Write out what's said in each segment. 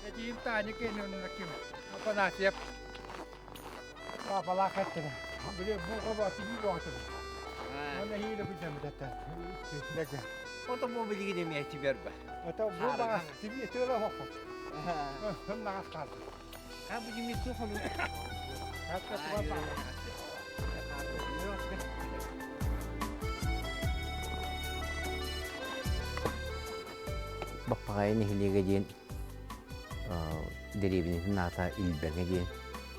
Эдьиийим Таня киэнэ ким Афанасьев папалаах эттэрэ. Били бу тибии боҕотун. Уонна эһиилэ күдэммит этэ. Ото бу билигин эмиэ тибербэ. Ото бу баҕас тибии тыала хоххот. Хымнаҕас хаалды. А бу дьимми туохону. Баппаҕайы нэһилиэгэ диэн дэриэбинэтин аата Илбэҥэ диэн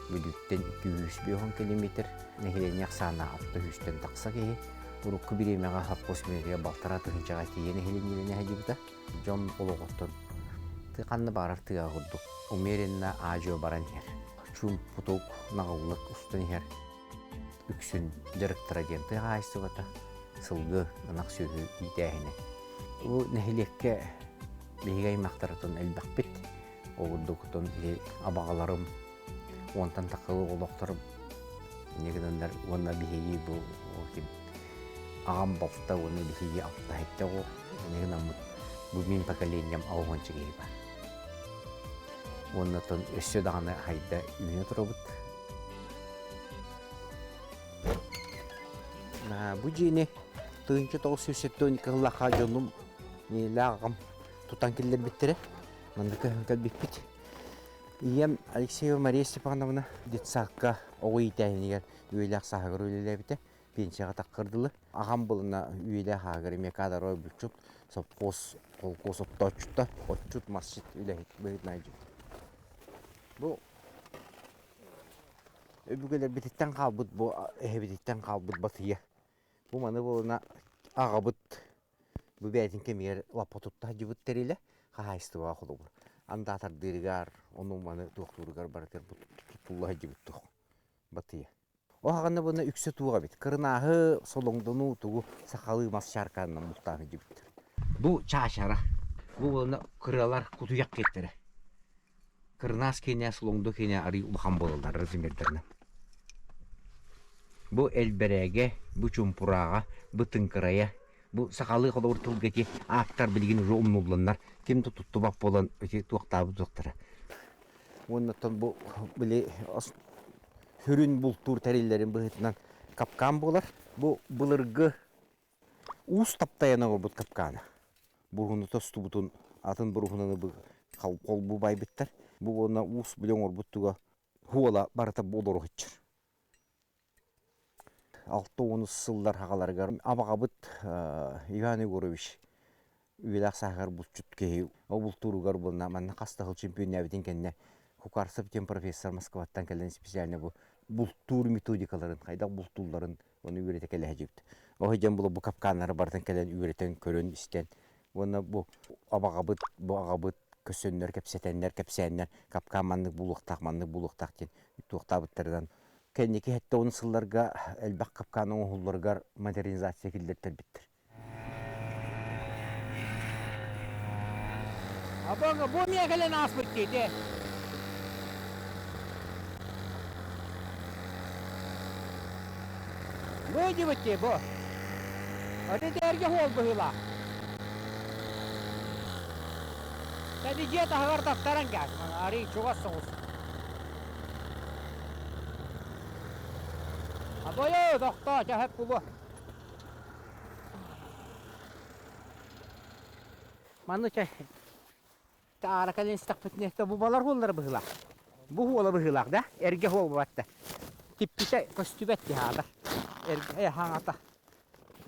Бүлүүттэн 250 километр, нэһилиэнньэ ахсаана 600-тэн тахса киһи. Урукку бириэмэҕэ совхоз мүнүүтүгэр балтараа тыһыынчаҕа тиийэ нэһилиэнньэлэнэ сылдьыбыта. Дьон олоҕуттан ханна баҕарар тыаҕа курдук умеренно аа-дьуо баран иһэр. Чуумпутук, наҕыллык устан иһэр. Үксүн дьарыктара диэн тыа хаһаайыстыбата, сылгы, ынах сүөһү иитээһинэ. Бу нэһилиэккэ биһиги аймахтарытын элбэхпит. Ол курдук абаҕаларым, уонтан тахсыы олохторум инньэ гынаннар уонна биһиги бу ким аҕам балта уонна биһиги алтаһыттэ оҕо инньэ гынаммыт бу мин поколением аҕыһуонча киһи бар. Уонна оттон өссө даҕаны хайда үүнэ турабыт. Бу дьиэни 1972 сыллаахха дьонум ийэлээх аҕам тутан киллэрбиттэрэ. Манна көһөн кэлбиппит. Ийэм Алексеева Мария Степановна детсадка оҕо иитээһинигэр үйэлээх сааһыгар үлэлээбитэ. Пенсияҕа таххар дылы. Аҕам булуна үйэлээх ааһыгар эмиэ кадровай булчут, совхоз, холкуос оттооччута, отчут, масчыт үлэһит быһыытынан дьиэбит. Бу өбүгэлэрбититтэн хаалбыт бу эһэбититтэн хаалбыт батыйа. Бу маны буолуна аҕабыт Бу бэйэтин кэмигэр лаппа тутта сылдьыбыт тэрилэ хаһаайыстыбаҕа холобур. Андаатардыырыгар, ону-маны туохтууругар барытыгар бу туттулла сылдьыбыт туох батыйа. Ол хаҕана буна үксэ туох эбит. Кырынааһы, солоҥдону тугу сахалыы мас чааркаанынан бултаан сылдьыбыттар. Бу чаачара. Бу буолна кыралар кутуйах киэптэрэ. Кырынаас киэнэ, солоҥдо киэнэ арыый улахан буолаллар размердарынан. Бу элбэрээгэ, бу чумпурааҕа, бу тыҥкырайа, бу сахалыы холобур тылга ити ааттар билигин уже умнулланнар, ким да туттубат буолан ити туохтаабыт суохтара. Уонна оттон бу били сүрүн бултуур тэриллэрин быһыытынан капкаан буолар. Бу былыргы Уус таптайан оҥорбут капкаана. Буруһуну тостубутун атын буруһунаны холбуу байбыттар. Бу уонна уус били оҥорбут туга хуола барыта буолуруһуччар. 60 сыллар хагаларыгар абаҕабыт Иван Егорович үйэлээх сааһыгар булчут киһи ол бултууругар буолна манна хас да сыл чемпионнээбитин кэннэ Кукарцев диэн профессор Москваттан кэлэн специально бу бултуур методикаларын хайдах бултуулларын ону үөрэтэ кэлэ сылдьыбыт. Ол дьон бу капкааннары барытын кэлэн үөрэтэн көрөн истэн уонна бу абаҕабыт бу аҕабыт көсөннөр кэпсэтэннэр кэпсээннэр капкаан маннык булуохтаах маннык булуохтаах диэн туохтаабыттарынан кэнники 70 сылларга элбэх капкаан оҥоһулларыгар модернизация киллэртэрбиттэр. Абаҥа бу эмиэ кэлэн ааспыт дии Бу дьибит дии бу. Аты тэргэ хуол быһыылаах. Тэди дьиэ таһыгар таттаран кээс, арый чугас соҕус. Абойоо, тохтоо, чаһып кулу. Манна чэ таара кэлэн истэхпитинэ бу балар хуоллара быһыылаах. Бу хуола быһыылаах да эргэ хуол буолбатта. Типпитэ көстүбэт киһи аата. Эргэ хаҥата.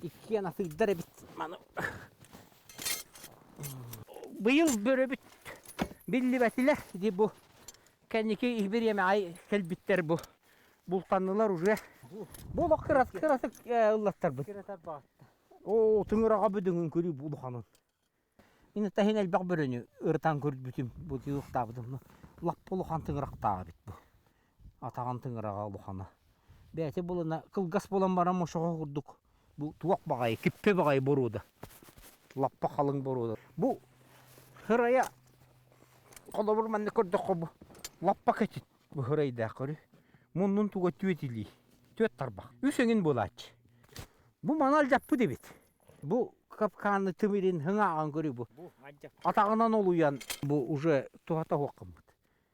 Иккиэн атыырдар эбит маны. Быйыл бөрөбүт биллибэтилэр. Ити бу кэнники бириэмэҕэ кэлбиттэр бу. Бултаннылар уже. Бу олох кыратык кыратык ыллаттарбыт. Оо, тыҥыраҕа бүдүҥүн көрүү бу улаханын. Мин таһын элбэх бөрөнү ырытан көрбүтүм, бу тыылыктаабытым. Лаппа улахан тыҥырахтаах эбит бу. Атаҕын тыҥыраҕа улахана. Бэйэтэ булана кылгас буолан баран мошоҕо курдук бу туох баҕайы, киппэ баҕайы боруода. Лаппа халыҥ боруода. Бу сырайа холобур манна көрдөххө бу лаппа кэтит бу сырайдаах көрү. Муннун туга түөт илии, түөт тарбах. Үс эҥин буолааччы. Бу маны алдьаппыт эбит. Бу капканы тимирин хыҥааҕын көрүү бу. Атаҕынан олуйан бу уже туһата суоххаммыт.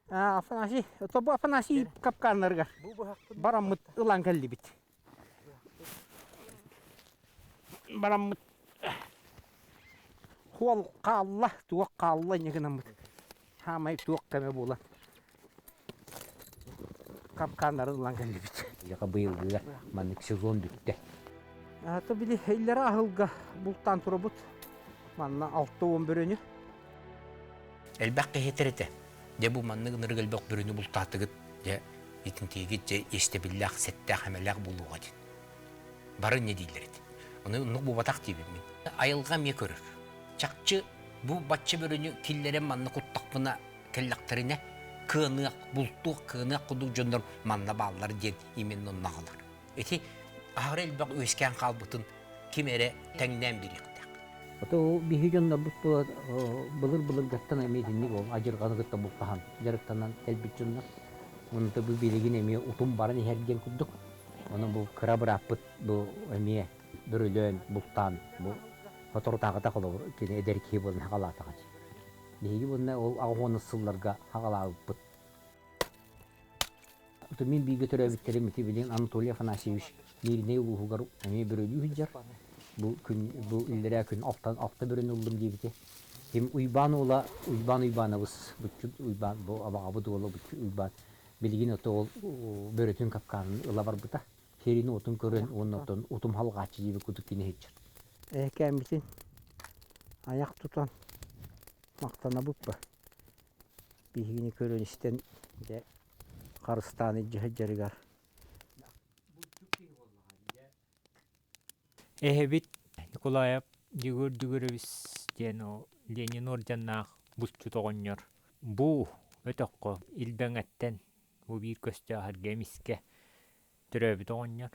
Афанасий, то бу Афанасий капканнарыгар бараммыт ылан кэллибит. Бараммыт хуол хаалла, туох хаалла инньэ гынаммыт. Хаамай туох кэмэ буолан капканнары ылан кэллибит. Яха быйылгыга маннык сезон бүттэ. То били иллэрэ аһылга бултаан турабыт. Манна 60 бөрөнү. Элбэх киһи этэр этэ. Дьэ бу маннык ынырык элбэх бөрөнү бултаатыгыт, дьэ итинтиигит дьэ иэстэбиллээх, сэттээх-эмэлээх буолуоҕа диэн. Бары инньэ дииллэр этэ. Ону оннук буолбатах диибин мин. Айылҕа эмиэ көрөр. Чахчы бу бачча бөрөнү киллэрэн манна куттахпына кэллэхтэринэ кыаныах, бултуох, кыаныах курдук дьоннор манна бааллар диэн именно онно аҕалар. Ити аһара элбэх үөскээн хаалбытын ким эрэ тэҥнээн биэриэхтээх. Ото биһиги дьоннорбут былыр-былыргаттан эмиэ итинник ол адьырҕаны кытта бултаһан дьарыктанан кэлбит дьоннор. Онто бу билигин эмиэ утум баран иһэр диэн курдук. Ону бу кыра бырааппыт бу эмиэ бөрөлөөн, бултаан бу соторутааҕыта холобур кини эдэр киһи буолан хаҕалаатаҕа дии. Биһиги уонна ол аҕыс сылларга хаҕалаабыппыт. Мин бииргэ төрөөбүттэрим ити билигин Анатолий Афанасьевич Мииринэй улууһугар эмиэ бөрөлүү сылдьар. Бу күн бу иллэрээ күн алтан алта бөрөнү ыллым диэбитэ. Ким Уйбаан уола Уйбаан Уйбаанабыс Буччут Уйбаан бу абаҕабыт уола Буччут Уйбаан билигин ото ол бөрөтүн капкаанын ыла барбыта. Сирин уотун көрөн уонна оттон утум халҕааччы диэбит курдук кини сылдьар. Эһэкээммитин айах тутан махтанабыт ба. Биһигини көрөн-истэн дьэ харыстаан илдьэ сылдьарыгар. Эһэбит Николаев Егор Дегорович диэн ол Ленин орденнаах булчут оҕонньор бу өтөххө Илбэҥэттэн бу биир көстөөх эргэ эмискэ төрөөбүт оҕонньор.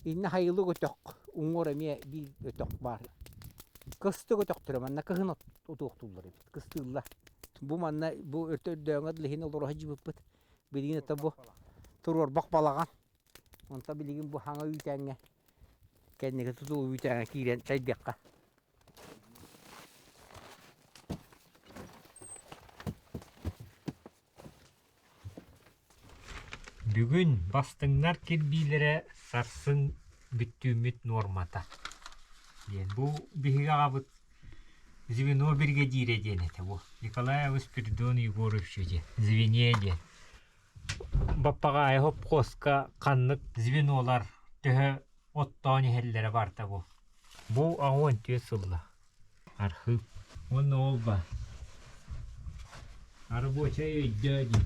Иннэ хайылык өтөх, уҥуор эмиэ биир өтөх баар. Кыстык өтөхтөрө манна кыһын отуохтууллар эбит, кыстыыллар. Бу манна бу өртө-өрдөөҥө дылы иһин олоро сылдьыбыппыт. Билигин это бу туруорбах балаҕан. Онтон билигин бу хаҥа үүтээҥҥэ кэнники тутул үүтээҥҥэ киирэн чайдыахха. Бүгүн бастыҥнар кирбиилэрэ сарсын бүттүүммүт нуормата диэн. Бу биһиги аҕабыт звено биригэдьиирэ диэн этэ бу. Николаев Спиридон Егорович диэн звене диэн. Баппаҕаайы хопхуоска ханнык звенолар төһө оттоон иһэллэрэ барта бу. Бу 14 сылла. Архыып. Уонна ол ба. Рабочай өйдөө дии.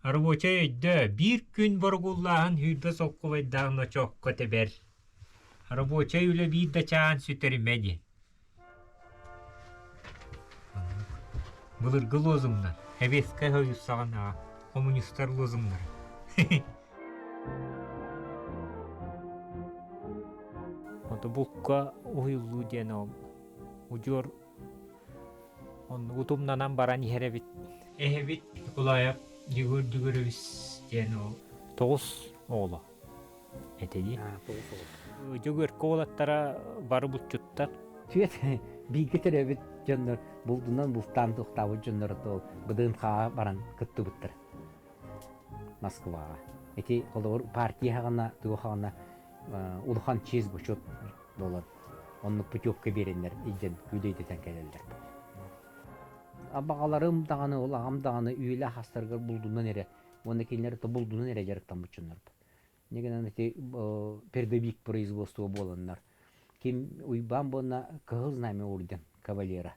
Рабочай өйдөө, биир күн боругуллааһын сүүрбэ солкуобайдаах ночоокко тэбэр. Рабочай үлэ биир да чаан сүтэримэ диэн. Былыргы лозуннар, Советскай Союз саҕанааҕы коммунистар лозуннара. Ото булка уһуйуллуу диэн ол удьуор оннук утумнанан баран иһэр эбит. Эһэбит Николаев Егор Дегорович диэн ол тоҕус оҕоло этэ дии. Дьөгүөркэ уолаттара бары булчуттар. Сүөт бииргэ төрөөбүт дьоннор булдунан бултаан туохтаабыт дьоннор ол БДНХ-ҕа баран кыттыбыттар Москваҕа. Ити холобур партия хаҕына туох хаҕына улахан чиэс бочуот буолан оннук путевка биэрэннэр илдьэн күүдэйдэтэн кэлэллэр. Абаҕаларым даҕаны ол аҕам даҕаны үйэлээх астарыгар булдунан эрэ уонна кинилэр булдунан эрэ дьарыктаммыт дьоннор. Инньэ гынан ити передовик производство буоланнар ким Уйбаан буолна Кыһыл Знамя орден кавалера.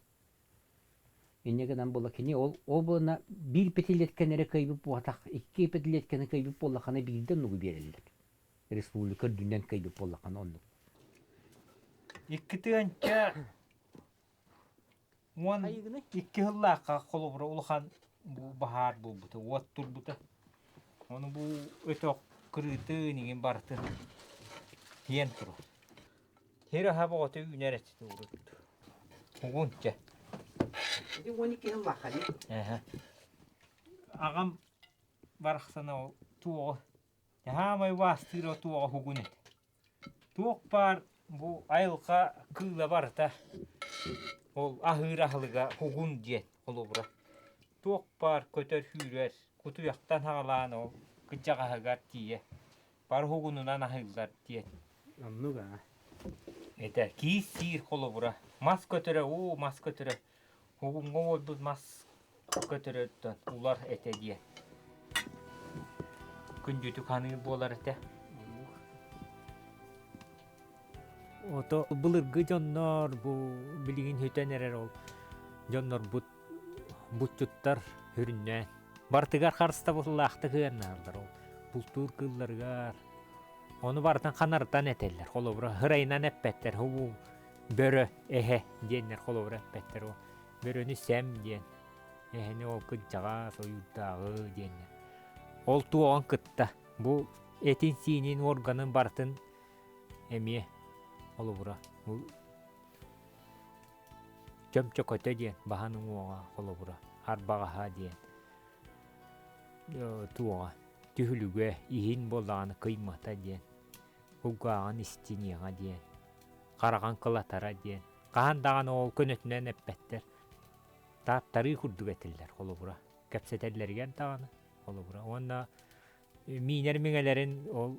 Инньэ гынан буолла кини ол ол буолна биир пятилетканы эрэ кыайбыт буолбатах, икки пятилетканы кыайбыт буоллаххына биирдэ оннугу биэрэллэр. Республика үрдүнэн кыайбыт буоллаххына оннук. Икки тыһыынча 12 сыллаахха холобура улахан бу баһаар буолбута, уот турбута. Ону бу өтөх кырыытын иҥин барытын тиэн турар. Сир аһа бөҕөтө үүнэр этэ урут. Угунча. Ити 12 сыллаахха дии. Эһэ. Аҕам барахсана ол туоҕу. Хаамай убаастыыр туоҕа уһугун этэ. Туох баар бу айылҕа кыыла барыта ол аһыыр аһылыга угун диэн холобура. Туох баар көтөр-сүүрэр, кутуйахтан саҕалаан ол кырдьаҕаһыгар тиийэ бары угунунан аһыыллар диэн. Оннук аа. Этэ киис сиир холобура. Мас көтөрө, уу мас көтөрө. Угуҥҥа уойбут мас көтөрөттөн улар этэ диэн. Күндүтүк ханыыр буолар этэ. Ото былыргы дьоннор бу билигин сүтэн эрэр ол дьоннорбут бутчуттар сүрүннээн барытыгар харыстабыллаахтык ыаннааллар ол бултуур кыылларыгар ону барытын ханарытан этэллэр холобура һырайынан эппэттэр бу бөрө эһэ диэннэр холобура эппэттэр ол бөрөнү сэм диэн эһэни ол кырдьаҕас ойуурдааҕы диэннэр ол туоҕун кытта бу этин-сиинин органын барытын эмиэ холобура чөмчөкөтө диэн баһан уҥуоҕа холобура арбаҕаһа диэн туоҕа түһүлүгэ иһин буоллаҕына кыймата диэн кулгааҕын истиниэҕэ диэн хараҕын кылатара диэн хаһан даҕаны ол көнөтүнэн эппэттэр тааттарыы курдук этиллэр холобура кэпсэтэллэригэр даҕаны холобура уонна миинэр миҥэлэрин ол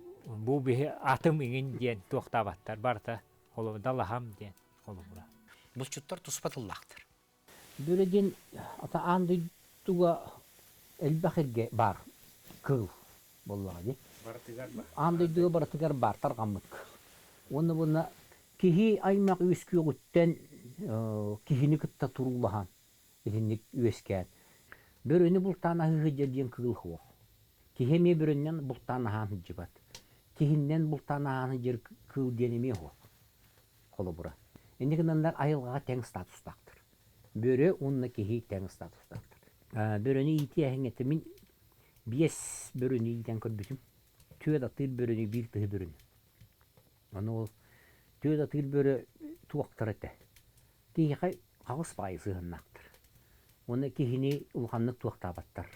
бу биһи атым иҥин диэн туохтаабаттар барыта холобура далаһам диэн холобура Булчуттар туспа тыллаахтар. Бүрэ диэн ата аан дойдуга элбэх эргэ баар кыыл буоллаҕа дии. Барытыгар баар. Аан дойдуга барытыгар баар тарҕаммыт кыыл. Уонна буонна киһи аймах үөскүөҕүттэн киһини кытта туруулаһан итинник үөскээн. Бөрөнү бултаан аһыы сылдьар диэн кыыл суох. Киһи эмиэ бөрөннөн бултаан аһаан сылдьыбат. Киһиннэн бултаан аһаан сылдьар кыыл диэн эмиэ суох. Холобура, инник гынаннар айылҕаҕа тэҥ статустаахтар. Бөрө уонна киһи тэҥ статустаахтар. Бөрөнү иитиэһиҥ мин биэс бөрөнү иитэн көрбүтүм. Түөрт атыыр бөрөнү, биир тыһы бөрөнү. Ону ол түөрт атыыр бөрө туохтар этэ. Киһиэхэ хаҕыс баайы сыһыаннаахтар. Уонна киһини улаханнык туохтаабаттар.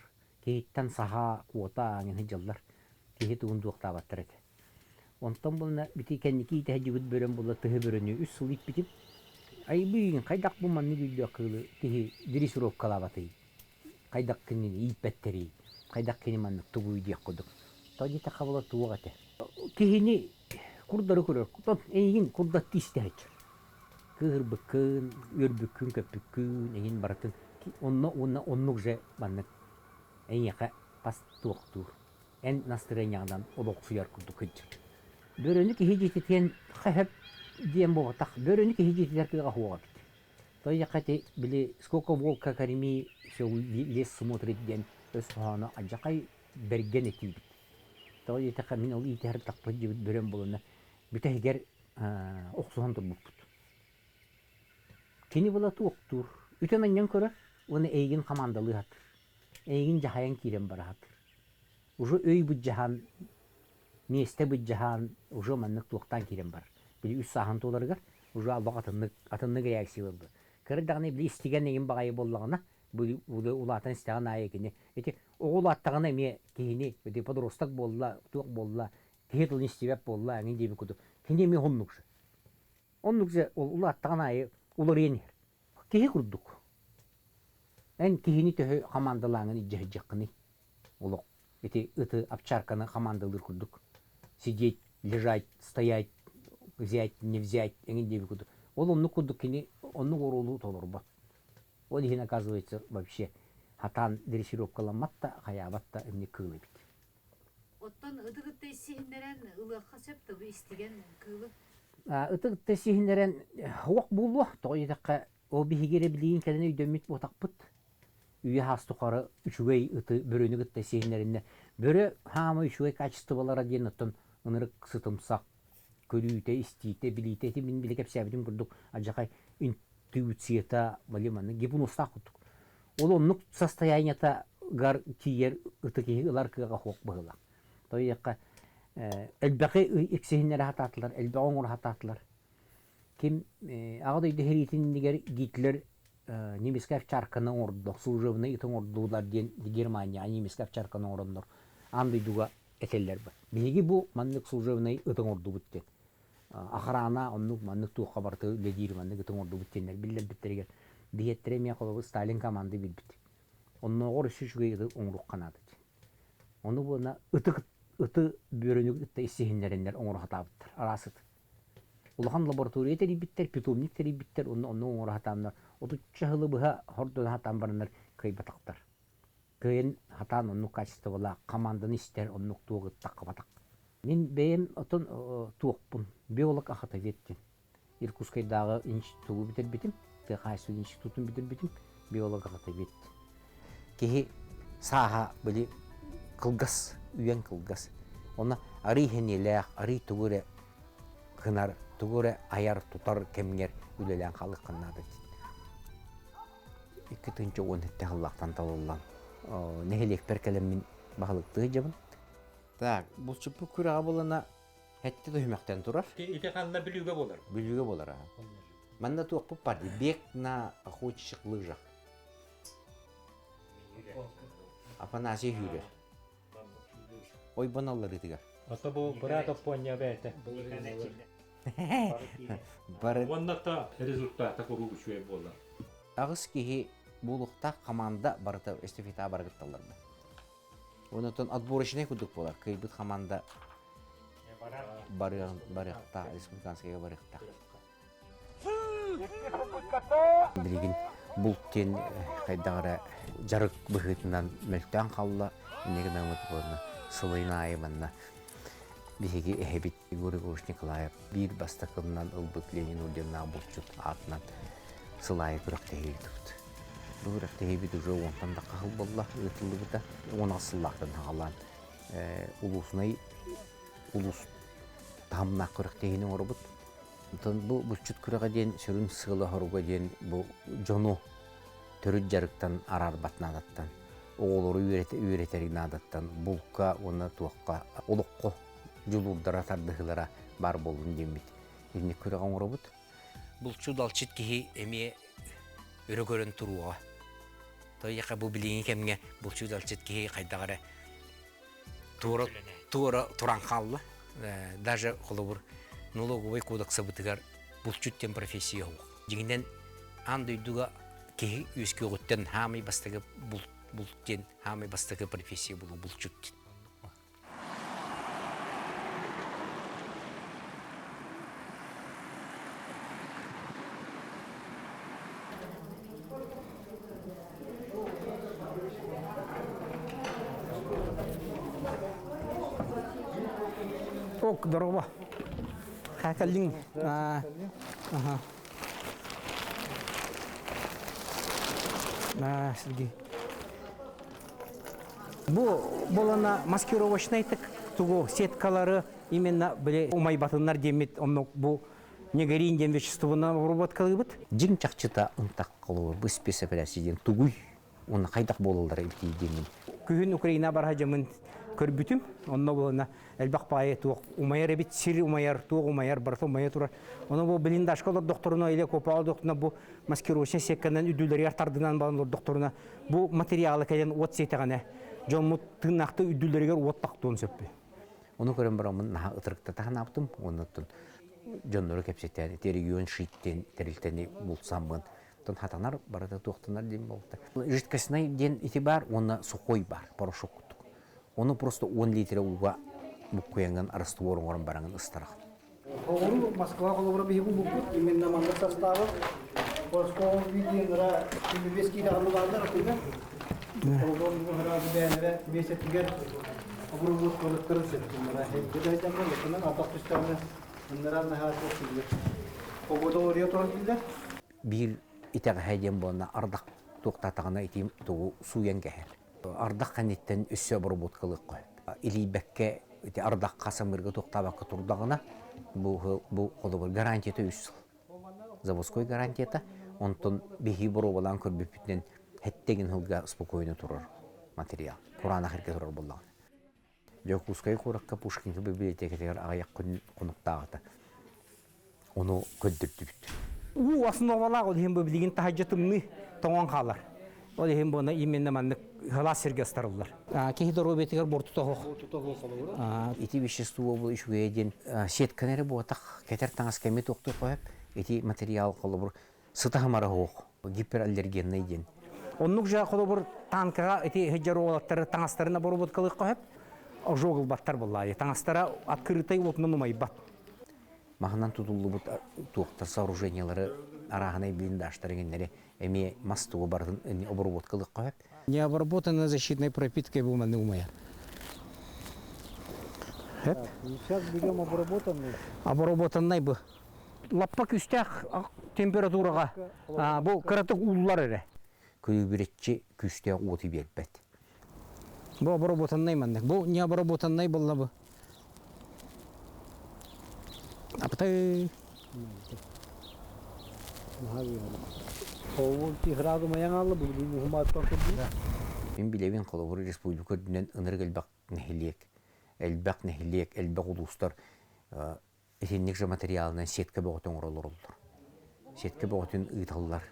Киһиттэн саһаа, куота аҥын сылдьаллар. Киһи тугун туохтаабаттар этэ. Онтон булна бити кэнники иитэһдьибит бөрөм була тыһы бөрөнү үс сыл ииппитим. Айбыын, хайдах бу маннык өйдөөх кыылы киһи дрессировкалаабатый? Хайдах кинини ииппэттэрий? Хайдах кини маннык тугуй диэх курдук. То диэтэххэ була туох этэ. Киһини курдары көрөр. Эйигин курдаттыы истэһэччи. Кыыһырбыккын, үөрбүккүн, көппүккүн, эйигин барытын онно уонна оннук же маннык эйиэхэ тас туохтуур. Эн настырыанньаҕынан олохсуйар курдук сылдьар. Бөрөнү киһи дьиэтитиэн хэһэп диэн буолбатах. Бөрөнү киһи дьиэтигэр кыаҕа суох эбит. То ехати били сколько волка корми, все лес смотрит диэн өс хоһооно алдьархай бэргэн этиибит. Тоҕо диэтэххэ мин ол иитиһэр тахпыт дьибит бөрөм булана бүтэһигэр охсуһан турбуппут. Кини була туохтуур, үтэн анньан көрөр уонна эйигин хамаандалыы сатыыр. Эйигин дьаһайан киирэн бара сатыыр. Уже өй быдьаһан, миэстэ быдьаһан, уже маннык туохтаан киирэн барар. Били үс сааһын туоларыгар уже албах атыннык, атыннык реакция ылбыт. Кыра даҕаны били истигэн эҥин баҕайы буоллаҕына, улаатан истэҕин аайы кини ити оҕо улааттаҕына эмиэ киһини ити подросток буолла, туох буолла, киһи тылын истибэт буолла эҥин диэбит курдук. Кини эмиэ оннук же. Оннук же ол улааттаҕын аайы уларыйан иһэр. Киһи курдук. Эн киһини төһө хамаандалааҥын илдьэ сылдьыаххыный? Олох ити ыты овчарканы хамаандалыыр курдук. Сидеть, лежать, стоять, взять, не взять эҥин диэбит курдук. Ол оннук курдук кини оннук оруолу толорбот. Ол иһин, оказывается, вообще хатаан дрессировкаламмат да, хайаабат да эмне кыыл эбит. Оттон ытык ытта сиһиннэрэн ылыахха сөп да бу истигэн кыылы? Ытык ытта сиһиннэрэн уох буолуо. Тоҕо диэтэххэ, ол биһиги эрэ билигин кэлэн өйдөммүт буотахпыт. Үйэ саас тухары үчүгэй ыты бөрөнү кытта сиһиннэриннэ. Бөрө хаама үчүгэй качестволара диэн оттон ынырык сытымсах, көрүүтэ, истиитэ, билиитэ ити мин били кэпсээбитим курдук алдьархай интуицията, били маннык гипнозтаах курдук. Ол оннук состояниета гар тиийэр ыты киһи ылар кыаҕа суох быһыылаах. То диэххэ элбэхи иксиһиннэрэ сатаатылар, элбэҕи оҥоро сатаатылар. Ким Аҕа дойду сэриитин иннигэр Гитлер немецкэй овчарканы оҥордо, служебнай ыты оҥордулар диэн Германия немецкэй овчарканы оҥороннор аан дойдуга. этэллэр бу. Биһиги бу маннык служебнай ыт оҥордубут диэн. Охрана оннук маннык туохха барыта үлэлиир маннык ыт оҥордубут диэннэр биллэрбиттэригэр биһиэттэрэ эмиэ холобур Сталин команда биэрбит. Оннооҕор өссө үчүгэй ыты оҥоруохха наада диэн. Ону буолна ыты ыты бүөрүнү кытта иссиһиннэрэннэр оҥоро сатаабыттар араас ыт. Улахан лаборатория тэрийбиттэр, питомник тэрийбиттэр, онно онно оҥоро сатааннар отучча сылы быһа хордоно сатаан бараннар кыайбатахтар. Кыайан сатаан оннук качестволаах команданы истэр оннук туох ыттаххабатах. Мин бэйэм отон туохпун биолог охотовед диэн Иркутскайдааҕы институту бүтэрбитим, тыа хаһаайыстыбатын институтун бүтэрбитим, биолог охотовед. Киһи сааһа били кылгас, үйэн кылгас. Онно арый сэниэлээх, арый тугу эрэ гынар, тугу эрэ айар-тутар кэмҥэр үлэлээн хаалыаххын наада диэн. 2017 сыллаахтан талыллан нэһилиэкпэр кэлэммин баһылыктыы сылдьабын. Так, булчуппут күрэҕэ булана Хэттэ түһүмэхтэн турар. Ити ханна Бүлүүгэ буолар? Бүлүүгэ буолар аха. Манна туохпут бар дии? Бег на охотничьих лыжах. Афанасий Хүүрэр. Ойбон алларыытыгар. Ото бу быраат оппуонньа бэйэтэ. Бары Уонна та результата куруук үчүгэй буолар. Аҕыс киһи буолуохтаах команда барыта эстафетаҕа барыгытталлар. Онтон отборочнай курдук буолар. Кыайбыт команда барыахтаах, республиканскайга барыахтаах. Билигин булт диэн хайдах эрэ дьарык быһыытынан мөлтөөн хаалла. Инньэ гынаммыт буолна сылын аайы манна биһиги эһэбит Егор Егорович Николаев биир бастакынан ылбыт Ленин орденнаах булчут аатынан сыл аайы күрэхтэһии ыытыбыт. Бу күрэхтэһиибит уже уонтан да хаһыл буолла ыытыллыбыта. 16 сыллаахтан саҕалаан улуусунай улуус таһымнаах күрэхтэһиини оҥоробут. Онтон бу булчут күрэҕэ диэн сүрүн сыала-соруга диэн бу дьону төрүт дьарыктан араарбат наадаттан, оҕолору үөрэтэр наадаттан булка уонна туохха олоххо дьулуурдара, тардыһыылара баар буоллун диэммит инник күрэҕи оҥоробут. Булчут далчыт киһи эмиэ өрө көрөн туруоҕа. Тойяха бу билиҥҥи кэмҥэ булчут далчыт киһи хайдах эрэ туора, туора туран хаалла. Даже холобур налоговый кодексабытыгар булчут диэн профессия суох. Дьиҥинэн аан дойдуга киһи үөскүөҕүттэн хаамай бастакы булт, булт диэн хаамай бастакы профессия булу булчут диэн. Ок, здорово. Хакалин. Ага. А, Сергей. Бу болана маскировочный тугу сеткалары именно били умайбатыннар диэммит онно бу негрин диэн веществоны обработкалыыбыт. Дьиҥ чахчыта ынтах холобур бу спецоперация диэн тугуй уонна хайдах буолаллара эбитий диэммин. Күһүн Украина бараһа дьамын көрбүтүм. Онно буолана элбэх паайы туох умайар эбит, сир умайар, туох умайар, барыта умайа турар. Ону бу блиндажка олордохторуна или копаҕа олордохторуна бу маскировочнай сетканан үрдүлэригэр тардынан баран олордохторуна бу материалы кэлэн уот сиэтэҕинэ дьоммут тыыннаахтыы үрдүлэригэр уот тахтуон сөппү. Ону көрөн бараммын наһаа ытырыктата санаабытым уонна оттон дьоннору кэпсэтэн ити регион шиттен тэрилтэни булсаммын оттон хатанар барыта туохтанар диэн буолта. Жидкостной диэн ити бар уонна сухой бар порошок курдук. Ону просто 10 литр ууга буккуйаҥҥын раствор оҥорон бараҥын ыстараҕын. Холобуру Москва холобура биһиги булбуппут именно маннык составы Москва видеонара без киидэҕин бааллар атыыга холобур бу бээнэрэ месяцигэр оборудованияларын сөптүннэрэ эддэ лукунан атах түстэҕинэ ыннаран наһаа суох Погода ория туран биллэр Биир итэҕэһэ диэн буолна ардах туохтаатаҕына ити тугу сууйан кэһэр. Ардах кэнниттэн өссө обработкалыахха сөп. Илийбэккэ ити ардахха самыырга туохтаабакка турдаҕына бу бу холобур гарантията үс сыл. Заводской гарантията. Онтон биһиги боруобалаан көрбүппүтүнэн сэттэ сылга спокойно турар материал. Кураанах эргэ турар буоллаҕына. Дьокуускай куоракка Пушкинка библиотекатыгар аҕыйах күн хонуктааҕыта ону көрдөрдүбүт. Уу основалаах ол иһин бу билигин таһырдьа тымныы тоҥон хаалар. Ол иһин буона именно маннык Халаас сиргэ ыстарыллар. Киһи доруобуйатыгар буортута суох. Ити вещество бу үчүгэйэ диэн сетканы эрэ буотах, кэтэр таҥас кэми туохтуох сөп. Ити материал холобур сыта-сымара суох, гипераллергенный диэн. Оннук же холобур танкаҕа ити сылдьар уолаттары таҥастарын обработкалыахха сөп. Ожог ылбаттар буоллаайы. Таҥастара открытай уотунан умайбат. Маһынан тутуллубут туохтар сооружениелары арааһынай блиндаштар иҥиннэри эмиэ мас тугу барытын обработкалыахха сөп. Необработанная защитной пропиткой бу манны умайар. Сейчас берем обработанный. Обработанный бу. Лаппа күүстээх температураҕа бу кыратык ууллар эрэ. Күлүбүрэччи күүстээх уоту биэрбэт. Бу обработанный маннык. Бу необработанный буолла бу. Апты. Мин билэбин холобур республика үрдүнэн ынырык элбэх нэһилиэк, элбэх нэһилиэк, элбэх улуустар итинник же материалынан сетка бөҕөтө оҥоро олороллор. Сетка бөҕөтүн ыыталлар.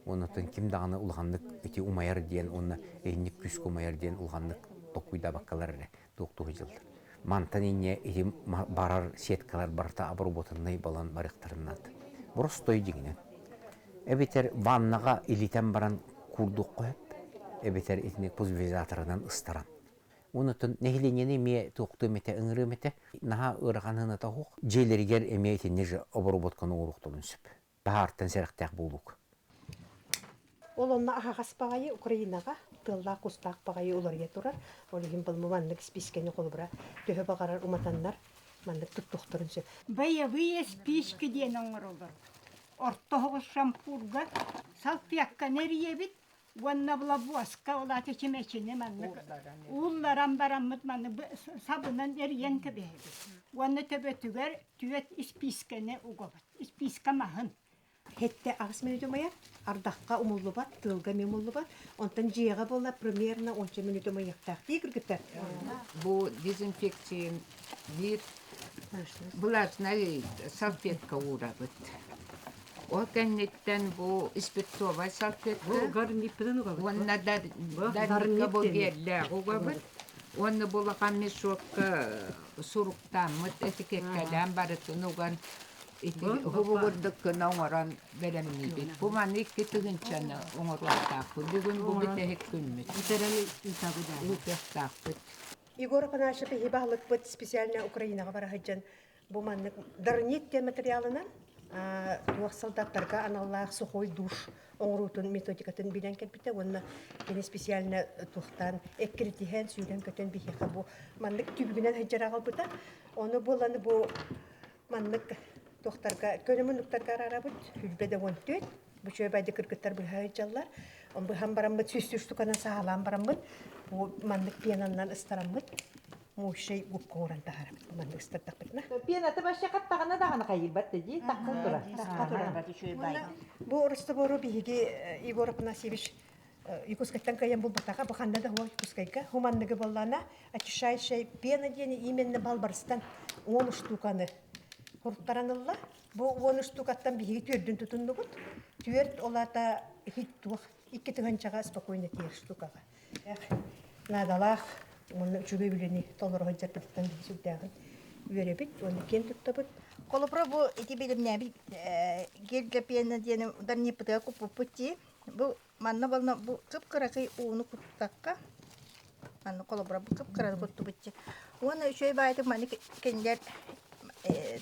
Оннуттан ким даҕаны улаханнык ити умайар диэн уонна итинник күүскэ умайар диэн улаханнык толкуйдаабаккалар эрэ туохтуу сылдьаллар. Мантан инньэ ити барар сеткалар барыта обработаннай балан барыахтарын наада. Боростой дьиҥинэн. Эбэтэр ваннаҕа илитэн баран куурдуохха сөп, эбэтэр итини пульверизаторынан ыстаран. Онтон нэһилиэнньэни эмиэ туохтуом этэ, ыҥырыам этэ. Наһаа ыарахан сыаната суох. Дьиэлэригэр эмиэ итинник же обработканы оҥоруохтарын сөп. Баһаартан сэрэхтээх буолуук. Ол онно аһаҕас баҕайы Украинаҕа тыаллаах кустаах баҕайы уларыйа турар. Ол иһин был маннык спискэни холобура төһө баҕарар уматаннар маннык туттуохтарын сөп. Боевые спички диэн оҥороллор. Орто оһоҕос шампурга салфетканы эрийэбит уонна блабуоска ол аата чимэчини маннык уулларан бараммыт маннык сабынан эрийэн кэбиһэбит. Уонна төбөтүгэр түөрт испиискэни угабыт. Испиискэ маһын. 7-8 мүнүүтэ умайар, ардахха умуллубат, тыалга эмиэ умуллубат. Онтон дьиэҕэ буолла примерно онча мүнүүтэ умайыахтаах дии кыргыттар. Бу дезинфекция биир влажнай салфетка уурабыт. Ол кэнниттэн бу спиртовай салфетка уонна дарника бу геллээх угабыт. Уонна бу улахан мешокка суруктааммыт этикеткалаан барытын уган ити уһугурдук гына оҥорон бэлэмниибит. Бу маны 2 тыһыынчаны оҥоруохтаахпыт. Бүгүн бу бүтэһик күммүт. Ыытыахтаахпыт. Егор Афанасьев иһи баһылыкпыт специально Украинаҕа бара сылдьан бу маннык дарнит диэн материалынан туох солдаттарга аналлаах сухой душ оҥоруутун методикатын билэн кэлбитэ уонна кини специально туохтаан эккиритиһэн сүүрэн-көтөн биһиэхэ бу маннык түбүгүнэн сылдьар аҕалбыта. Ону буолан бу маннык туохтарга көнө муннуктарга араарабыт хүлбэ да 14 бу чүөбайды кыргыттар быһа сылдьаллар. Быһан бараммыт сүүс штуканан саҕалаан бараммыт бу маннык пенаннан ыстараммыт мощай губка оҥорон таһаарабыт бу маннык ыстардахпытына. Пената вообще хаттаҕына даҕаны хайырбат да дии, тахха турар. Тахха турар. Бу Ростобору биһиги Егор Афанасьевич Якутскайтан кыайан булбатаха, бу ханна да хуа Якутскайга. Хуманныгы боллана очищающая пена диэни именно балбарыстан 10 штуканы хуруттаран ылла. Бу 10 штукаттан биһиги түөрдүн тутуннубут. Түөрт олата хит туох 2 тыһыынчаҕа спокойно тиэр штукаҕа. Наадалаах уонна үчүгэй үлэни толоро сылдьарбытыттан биһи сүрдээҕин үөрэбит уонна киэн туттабыт. Холобура бу ити билимнээбит гель диэни дарниппытыгар куппуппут дии. Бу манна болно бу кып-кыракый ууну куттакка манна холобура бу кып-кыраны куттубут дии. Уонна үчүгэй баайытык маны кинилэр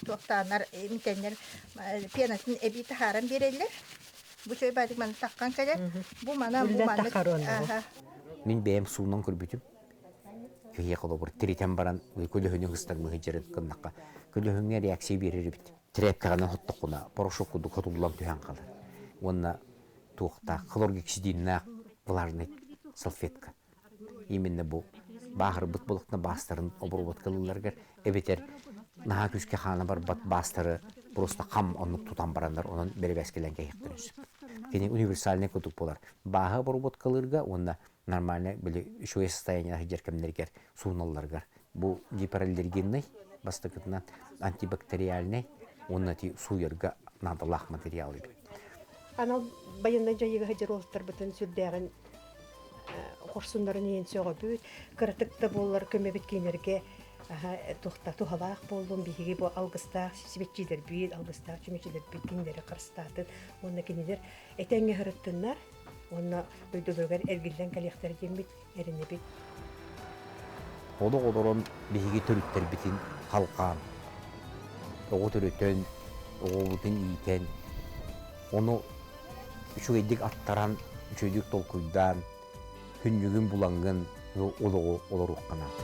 туохтааннар имитэннэр пенатын эбии таһааран биэрэллэр. Бу үчүгэй баайытык маны таххан кэлэр. Бу мана бу маннык Мин бэйэм суунан көрбүтүм. Киһи холобур тиритэн баран көлөһүнү ыстармыһы дьэрин гыннахха көлөһүҥҥэ реакция биэрэр эбит. Тряпкаҕынан хоттоххуна порошок курдук хотуллан түһэн хаалар. Уонна туохтаах хлоргексидиннаах влажный салфетка. Именно бу бааһырбыт болуктна баастарын обработкалыылларыгар эбэтэр наһаа күүскэ хаана барбат баастары просто хам оннук тутан бараннар онон бэрэбээскэлээн кэһиэхтэрин сөп. Кини универсальный курдук буолар. Бааһы обработкалыырга уонна нормально били үчүгэй состояние сылдьар кэмнэригэр сууналларыгар бу гипераллергенный бастакытынан антибактериальный уонна ти сууйарга наадалаах материал эбит. Анал байыннай дьайыыга сылдьар уолаттарбытын сүрдээҕин. Хорсуннарын иһин сөҕөбүт, кыратык да буоллар көмөбүт кинилэргэ туохта туһалаах буоллун, биһиги бу алгыстаах сибэччиилэрбит, алгыстаах чүмэчилэрбит кинилэри харыстаатын уонна кинилэр этэҥҥэ сырыттыннар уонна дойдуларыгар эргиллэн кэлиэхтэрэ диэммит эрэнэбит. Олох олорон биһиги төрүттэрбитин халҕаан, оҕо төрөтөн, оҕобутун иитэн, ону үчүгэйдик аттаран, үчүгэйдик толкуйдаан, күннүгүн булаҥҥын олоҕу олоруохха наада.